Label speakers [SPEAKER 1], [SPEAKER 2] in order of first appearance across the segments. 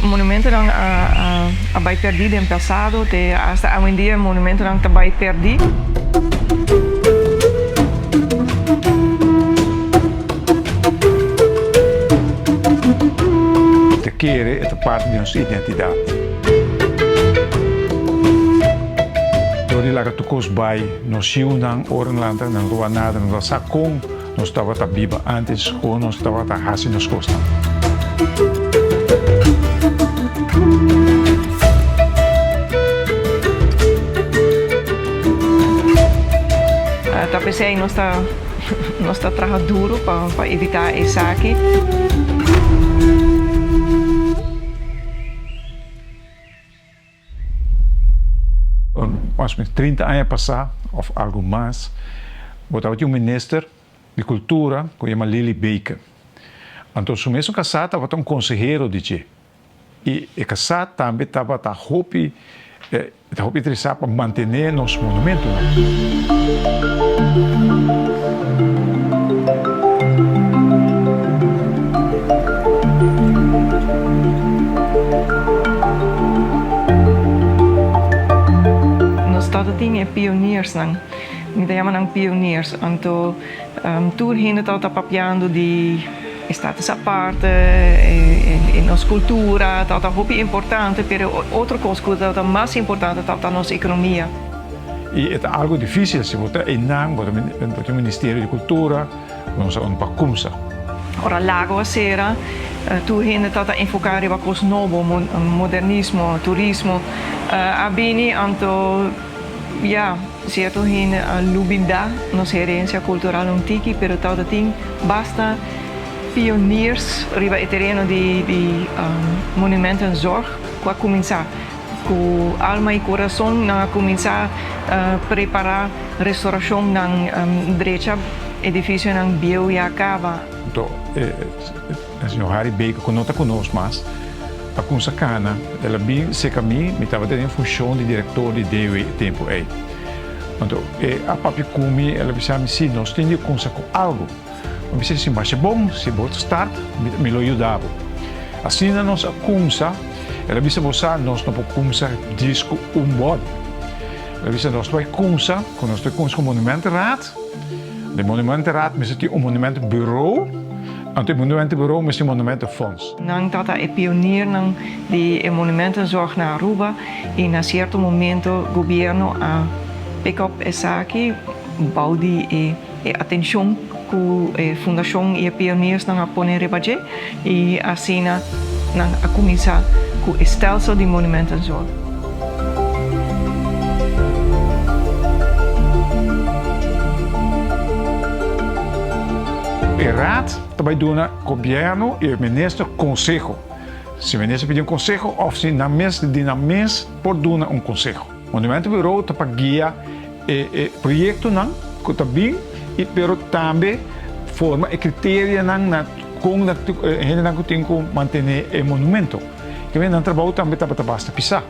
[SPEAKER 1] Monumentonan a a bai perdí den pasado, te hasta awendia monumentonan ta bai perdí.
[SPEAKER 2] Ta kere e ta parti di nos identidat. Dor di laga tur kos bai, nos yiunan ora nan lanta nan no ta nada, nan no ta sa kon nos tabata biba antes, kon nos tabata hasi nos kosnan.
[SPEAKER 1] Ta p'esei nos ta nos ta traha duro pa pa evitá esaki.
[SPEAKER 2] Mas o menos trinta aña pasá òf algu mas, bo tabatin un minister di kultura ku yama Lily Baker. Anto su mesun kasá tabata un konsehero di dje. I e kasá tambe tabata hopi ta hopi interesá pa mantené nos monumentonan.
[SPEAKER 1] Nos tabata tin e pioniersnan, mi ta yama nan pioniers, anto tur hende tabata papiando di e status aparte, e nos cultura tabata hopi importante, pero otro cos cu tabata mas importante tabata nos economia.
[SPEAKER 2] I e ta algu difísil si bo ta einan, bo ta bo tin Ministerio di Kultura, bo no sa unda pa kumsa.
[SPEAKER 1] Ora Lago a sera, tur hende tabata enfoká riba kos nobo, modernismo, turismo a bini, anto ya, sierto hende a lubidá nos herensia kultural un tiki, pero tabata tin basta pioniers riba e tereno di di monumentenzorg ku a kuminsá. Ku alma i kurason nan a kuminsá prepará restorashon nan drecha edifisionan bieu ya kaba.
[SPEAKER 2] Anto e señor Harry Baker ku no ta ku nos mas a kumsa kana. El a bin serka mi, mi tabata den funshon di direktor di DW e tempu ei. Anto e a papia ku mi, el a bisa mi, si nos tin di kumsa ku algu. Mi bisa si masha bon, si bo ta start, mi lo yuda bo. Asina nos a kumsa, el a bisa bo sa nos no por kumsa djis ku un body. El a bisa nos bai kumsa, ku nos bai kumsa ku Monumentenraad, den Monumentenraad mester tin un Monumentenbureau, anto e Monumentenbureau mester tin Monumentenfonds.
[SPEAKER 1] Nan tabata e pioniernan di e monumentenzorg na Aruba y na cierto momento gobierno a pick up esaki bou di e. E atencion cu e fundacion y e pioniersnan a pone riba dje y asina nan a cuminsa cu e stelsel di monumentenzorg.
[SPEAKER 2] E raad ta bay duna gobierno y e minister conseho. Si minister pidi un conseho of si nan mes di nan mes por duna un conseho. Monumentenbureau ta pa guia E e proyectonan cu ta bin y pero tambe forma e criterianan na con na e hendenan cu tin cu mantene e monumento. Kende nan trabou tambe tabata basta pisa.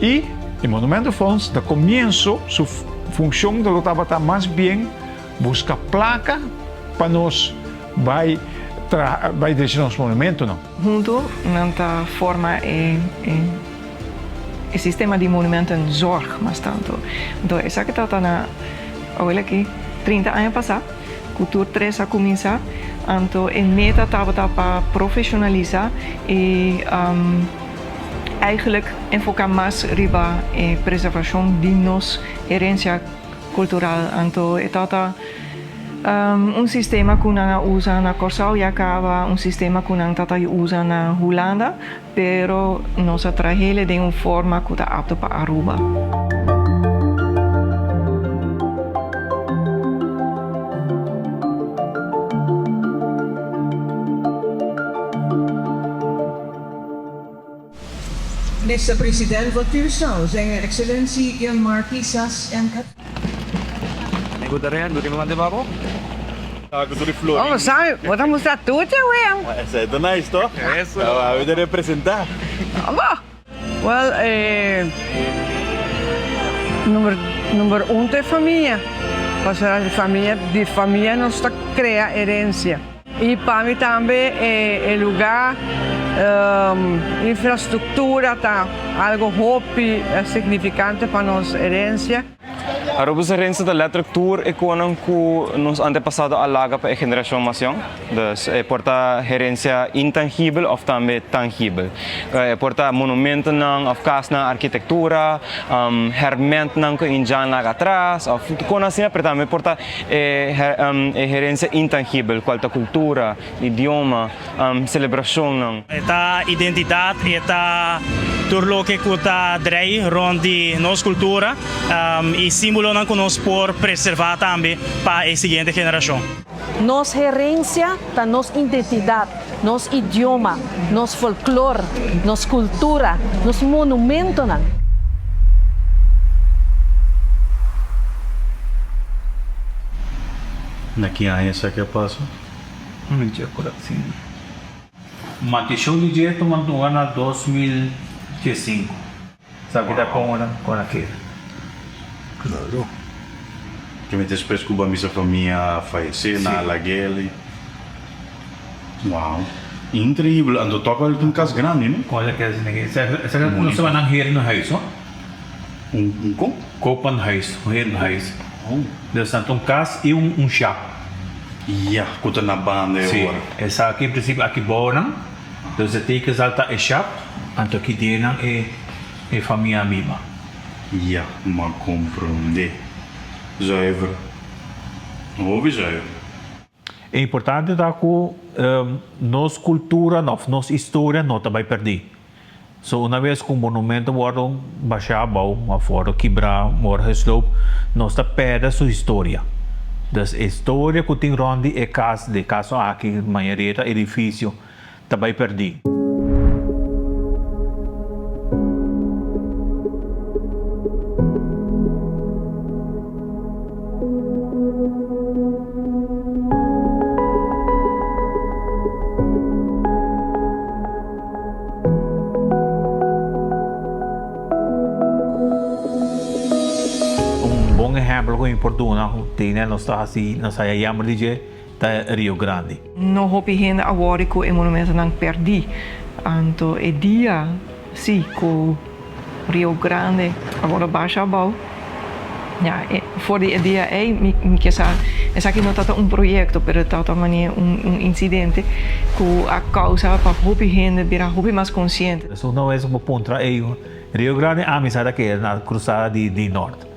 [SPEAKER 2] Y e Monumentenfonds na comienso su funcion lo tabata mas bien busca placa pa nos bay traha bay drecha nos monumentonan.
[SPEAKER 1] Hunto nan ta forma e e. E sistema di monumentenzorg mas tantu. Anto esaki tabata na awel aki trinta aña pasá ku tur tres a kuminsá. Anto e meta tabata pa profeshonalisá i eigenlijk enfoká mas riba e preservashon di nos herensia kultural. Anto e tabata un sistema ku nan a usa na Kòrsou ya kaba, un sistema ku nan tabata usa na Hulanda. Pero nos a trahele den un forma cu ta apto pa Aruba.
[SPEAKER 3] Minister President van Curaçao, Zijne Excellentie Gilmar Pisas en.
[SPEAKER 4] Oh, sabe, bo ta mustra tur te wea.
[SPEAKER 5] Esei ta nice, toch?
[SPEAKER 4] Eso.
[SPEAKER 5] Awe ta representa.
[SPEAKER 4] Bo. Well, eh, number, number un ta e famia. Pasobra di famia, di famia nos ta crea herencia. I pa mi tambe e lugá, infrastruktura ta algo hopi signifikante pa nos herensia.
[SPEAKER 6] Aruba su herencia ta letterlijk tur e konan ku nos antepasado a laga pa e generashon mas yòn. Dus e por ta herencia intangibel òf tambe tangibel. E por ta monumentonan òf kasnan, arkitektura, hèrmèntnan ku indjan laga atras òf konan asina, pero tambe por ta e herencia intangibel kual ta kultura, idioma, celebracionnan.
[SPEAKER 7] E ta identidad, e ta tur loke cu ta drei rond di nos cultura y simbolonan cu nos por preserva tambe pa e siguiente generacion.
[SPEAKER 8] Nos herencia ta nos identidad, nos idioma, nos folklor, nos cultura, nos monumentonan.
[SPEAKER 5] Na ki aña esaki a pasa?
[SPEAKER 9] Matishon di dje tuma luga na 2015. Sa ki ta kon ora a keda.
[SPEAKER 5] Claro. Ke mi despues ku bo a misa famia a fayesé na Alageli. Wow. Increíble. Anto tok al un kas grandi, no?
[SPEAKER 9] Kon a keda asina? Esaki nos ta nan herenhuis, no?
[SPEAKER 5] Un kon?
[SPEAKER 9] Koopmanhuis, un herenhuis. Dus nan ta un kas i un shap.
[SPEAKER 5] Ya, ku ta na banda e ora.
[SPEAKER 9] Si, esaki en prinsipio aki bou nan, dus e tekenzaal ta e shap, anto aki den nan e famia a biba.
[SPEAKER 5] Ya, m'a komprondé. Zuiver. Hopi zuiver.
[SPEAKER 9] E importante ta ku nos kultura òf nos historia no ta bai pèrdí. So una bes ku un monumento wòrdu bashá abou òf wòrdu kibrá, wòrdu gesloop, nos ta pèrdè su historia. Dus e historia ku tin rònt di e kas, di e kaso aki mayoria ta edifisio, ta bai pèrdí. Un bon ehempel ku mi por duna ku tene nos ta hasi nos haya yamber di dje ta Rio Grande.
[SPEAKER 1] No hopi hende a wòri ku e monumentonan pèrdí. Anto e dia sí ku Rio Grande a wòrdu basha abou, ya, for di e dia ei mi mi ke sa esaki no tabata un proyekto pero tabata manera un un insidente ku a kousa pa hopi hende bira hopi mas konsiente.
[SPEAKER 9] Esun no es bo puntra ei Rio Grande ami sa ta keda na krusada di di nort.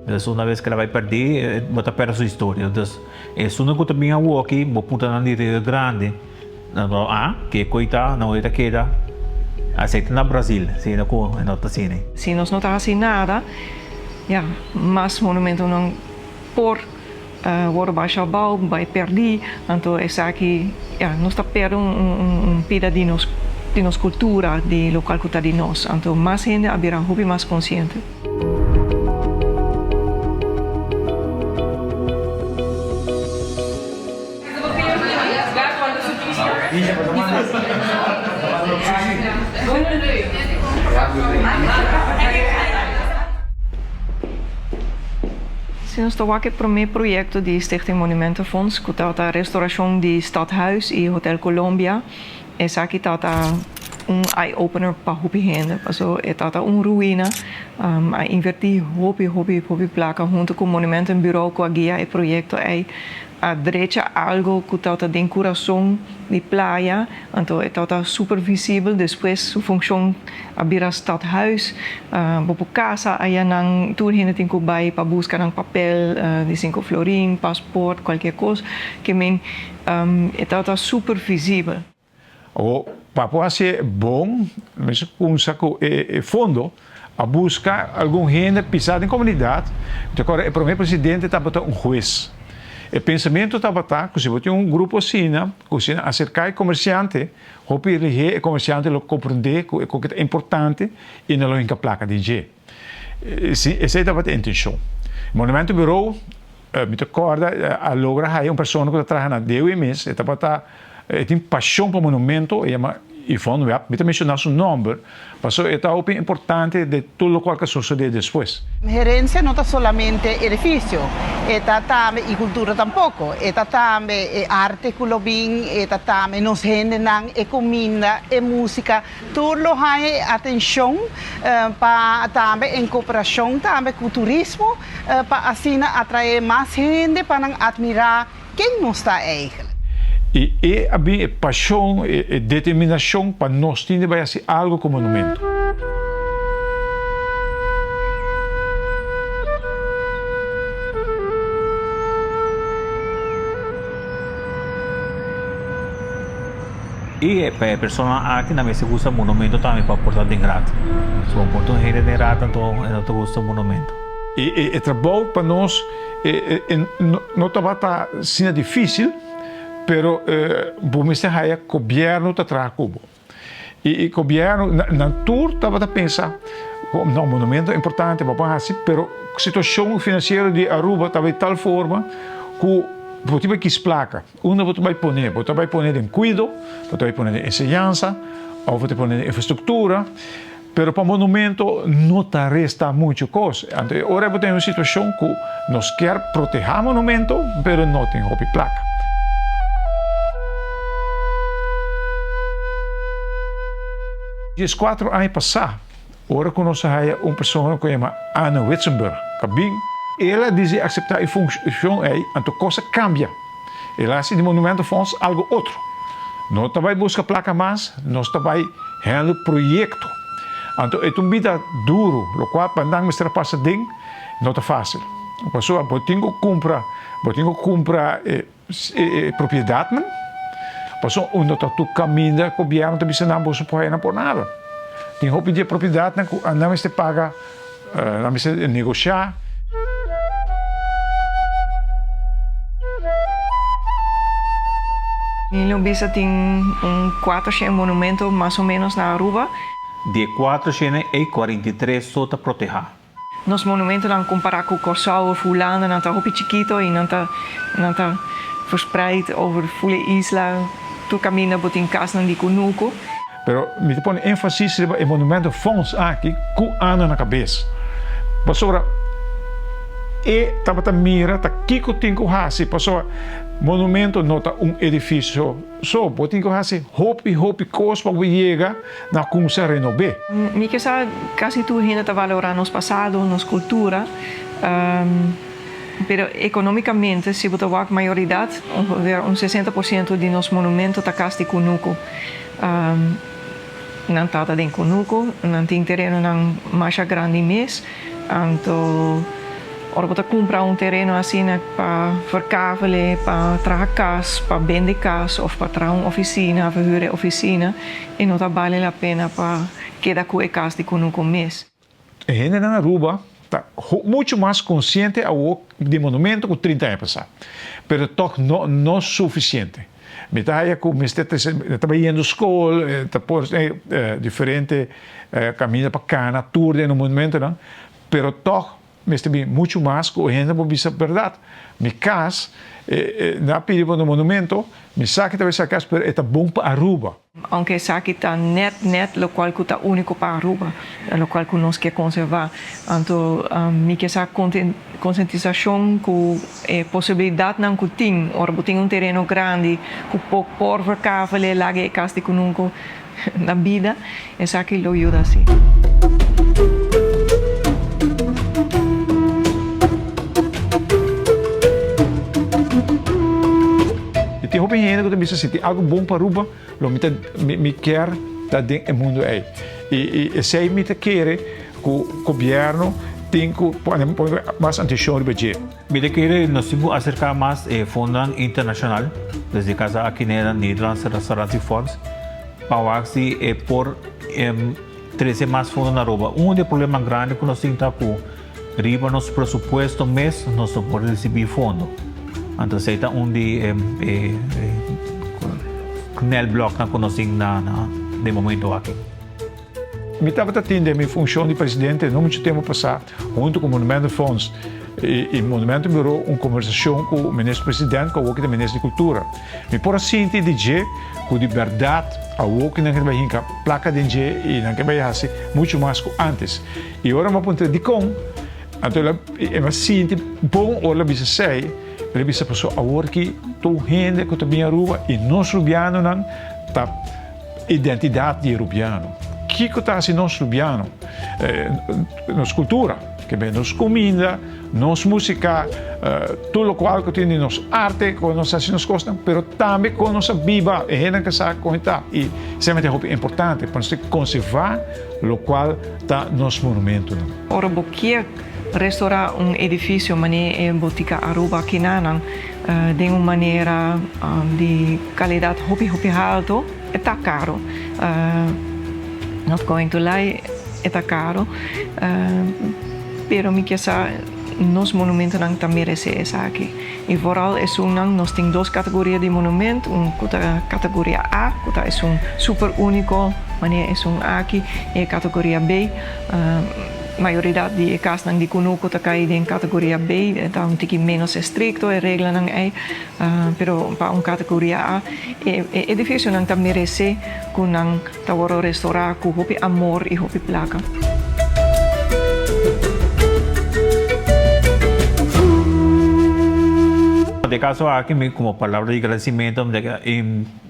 [SPEAKER 9] Dus una bes ku el a bai pèrdí bo ta pèrdè su historia. Dus esun ku ta bin awoki bo puntra nan di Rio Grande nan ta ah ke koe ta nan ta keda asei ta na Brasil asina ku e no ta asina.
[SPEAKER 1] Si nos no ta hasi nada ya mas monumentonan por wòrdu basha abou bai pèrdí anto esaki ya nos ta pèrdè un pida di nos di nos kultura di lokal ku ta di nos anto mas hende a bira hopi mas konsiente. Si nos ta wak e promé proyekto di Stichting Monumentenfonds ku tabata restaurashon di Stadhuis i Hotel Colombia, esaki tabata un eye opener pa hopi hende paso e tabata un ruina. A invertí hopi hopi hopi plaka huntu ku Monumentenbureau ku a guia e proyekto ei. A drecha algo ku tabata den kurason di playa, anto e tabata super visibel. Despues su funkshon a bira stadhuis. Bo por kasa aya nan tur hende tin ku bai pa buska nan papel di sinku florin, pasport, kualkier kos. Ke men e tabata super visibel.
[SPEAKER 2] Awor, pa por hasié bon, mester kumsa ku e fondo a buska algun hende pisá den komunidat. Mi ta kòrda e promé presidente tabata un hues. E pensamentu tabata ku si bo tin un grupo asina, ku si nan aserká e komersiante, hopi lihé e komersiante lo komprendé ku e koke ta importante i nan lo hinka plaka den dje. Esei tabata e intenshon. Monumento Bureau, mi ta kòrda, a logra haya un persona ku ta traha na DUI mes, e tabata. E tin pasion pa monumento, e yama Yvonne Webb, mi ta menshoná su nòmber pasobra e ta hopi importante den tur lokual ku a sosodé despues.
[SPEAKER 10] Herencia no ta solamente edificio, e ta tambe, y cultura tampoco, e ta tambe e arte cu lo bin, e ta tambe nos hendenan, e cuminda, e musica, tur lo haña e atencion pa tambe en cooperacion tambe cu turismo pa asina atrae mas hende pa nan admira ken nos ta eigenlijk.
[SPEAKER 2] Y e a bin e pasion, e determinacion pa nos tin di bay haci algo cu monumento.
[SPEAKER 9] Y pa e persona aki nan mester gusta monumento tambe pa por ta den raad. Si bo por ta un hende den raad anto e no ta gusta monumento.
[SPEAKER 2] E trabou pa nos no tabata asina dificil, pero bo mester haya gobierno ta traha cu bo. Y gobierno nan tur tabata pensa no monumento importante bo por haci, pero situacion financiero di Aruba tabata di tal forma cu bo tin bay kis placa. Unda bo ta bai pone? Bo ta bai pone den kuido, bo ta bai pone den enseñansa, òf bo ta pone den infrastruktura, pero pa monumento no ta resta muchu kos. Anto e ora bo ta den un situashon ku nos kier protehá monumento, pero no tin hopi plaka. Dieskuatro aña pasá, ora ku nos a haya un persona ku yama Anne Witsenburg pa bin, el a disi akseptá e funshon ei, anto kos a kambia. El a hasi di Monumentenfonds algo otro. No ta bai buska plaka mas, nos ta bai handle proyekto. Anto e ta un bida duru, lokual pa nan mester a pasa den no ta fásil. Pasobra bo tin ku kumpra, bo tin ku kumpra e propiedatnan, pasobra unda ta tur kaminda gobièrnu ta bisa nan boso por haya nan por nada. Tin hopi di e propiedatnan ku nan mester paga. Nan mester negoshá.
[SPEAKER 1] Mi lo bisa tin un 400 monumento mas o menos na Aruba.
[SPEAKER 9] Di e 400 ei 43 so ta protehá.
[SPEAKER 1] Nos monumentonan kompará ku Kòrsou òf Hulanda nan ta hopi chikito i nan ta nan ta verspreid over ful e isla. Tur kaminda bo tin kasnan di kunuku.
[SPEAKER 2] Pero mi ta pone énfasis riba e monumento fonds aki ku Ana na kabes. Pasobra e tabata mira ta kiko tin ku hasi, pasobra monumento no ta un edifisio so, bo tin ku hasi hopi hopi kos pa bo yega na kumsa renob'é.
[SPEAKER 1] Mi ke sa kasi tur hende ta valorá nos pasado, nos kultura, pero ekonómikamente si bo ta wak mayoridat, ongeveer un 60 por siento di nos monumento ta kas di kunuku. Nan tata den kunuku, nan tin terenonan masha grandi mes, anto ora bo ta kumpra un tereno asina pa verkavele, pa traha kas, pa bende kas òf pa traha un ofisina, verhuur e ofisina, e no ta bale la pena pa keda ku e kas di kunuku mes.
[SPEAKER 2] E hendenan na Aruba ta mucho mas konsiente awor di monumento ku 30 aña pasá, pero tòg no no sufisiente. Mi ta haya ku mester trese, ta bai yendo skol, ta por diferente kaminda pa kana tur den e monumentonan, pero tòg mester bin mucho mas ku e hende por bisa bèrdat. Mi kas, nan a pidi pa un monumento, mi sa ke ta bai sa kas, pero e ta bon pa Aruba.
[SPEAKER 1] Aunke esaki ta net net lokual ku ta úniko pa Aruba, lokual ku nos ke konservá. Anto mi ke sa konsientisashon ku e posibilidatnan ku tin ora bo tin un tereno grandi ku por por verkavele laga e kas di kununku na bida, esaki lo yuda si.
[SPEAKER 2] I tin hopi hende ku ta bisa si tin algu bon pa Aruba lo mi ta mi kier ta den e mundu ei. I i esei mi ta kere ku gobièrnu tin ku pone mas atenshon riba dje.
[SPEAKER 9] Mi ta kere nos tin ku aserká mas e fondonan internashonal, desde kasa aki na Nederlandse Restauratiefonds, pa wak si e por trese mas fondo na Aruba. Un di e problemanan grandi ku nos tin ta ku Riba nos presupuesto mes nos no por ricibi fondo. Anto esey ta un di e knelbloknan cu nos tin na den momento aki.
[SPEAKER 2] Mi tabata tin den mi funcion di presidente no mucho tempo pasa hunto cu Monumentenfonds y Monumentenbureau un conversacion cu Minister President cu awo ki ta Minister di Cultura. Mi por a sinti di dje cu di berdad. Awor ku nan ke bai hinka plaka den dje i nan ke bai hasi muchu mas ku ántes. I ora mi a puntra dikon, anto el a e a sinti bon ora el a bisa esei, el a bisa pasobra awor ki tur hende ku ta bin Aruba i nos rubianonan ta identidat di e rubiano. Kiko ta hasi nos rubiano? Nos kultura, ke ben nos kuminda, nos músika, tur lokual ku tin di nos arte, kon nos hasi nos kosnan, pero tambe kon nos a biba, e hendenan ke sa kon e ta. I esei ta hopi importante pa nos tin konservá lokual ta nos monumentonan.
[SPEAKER 1] Ora bo kier restorá un edifisio manera e Botica Aruba akinanan den un manera di kalidat hopi hopi halto, e ta karo. Not going to lie, e ta karo. Pero mi kier sa nos monumentonan ta meresé esaki. I vooral esunnan, nos tin dos kategoria di monument, un ku ta kategoria A, ku ta esun super úniko, manera esun aki, i e kategoria B. Mayoridat di e kasnan di kunuku ta kai den kategoria B, e ta un tiki ménos estrikto e reglanan ei, pero pa un kategoria A e edifisionan ta meresé ku nan ta wòrdu restorá ku hopi amor i hopi plaka.
[SPEAKER 9] Den kaso aki mi komo palabra di gradisimentu mi ta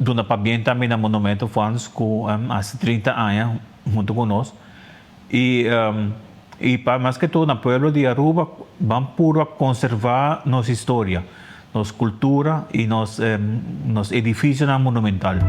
[SPEAKER 9] duna pabien tambe na Monumento Fonds ku hasi 30 aña huntu ku nos i i pa mas ke todo na pueblo di Aruba ban puru a konserva nos historia, nos kultura i nos nos edifisionan monumental.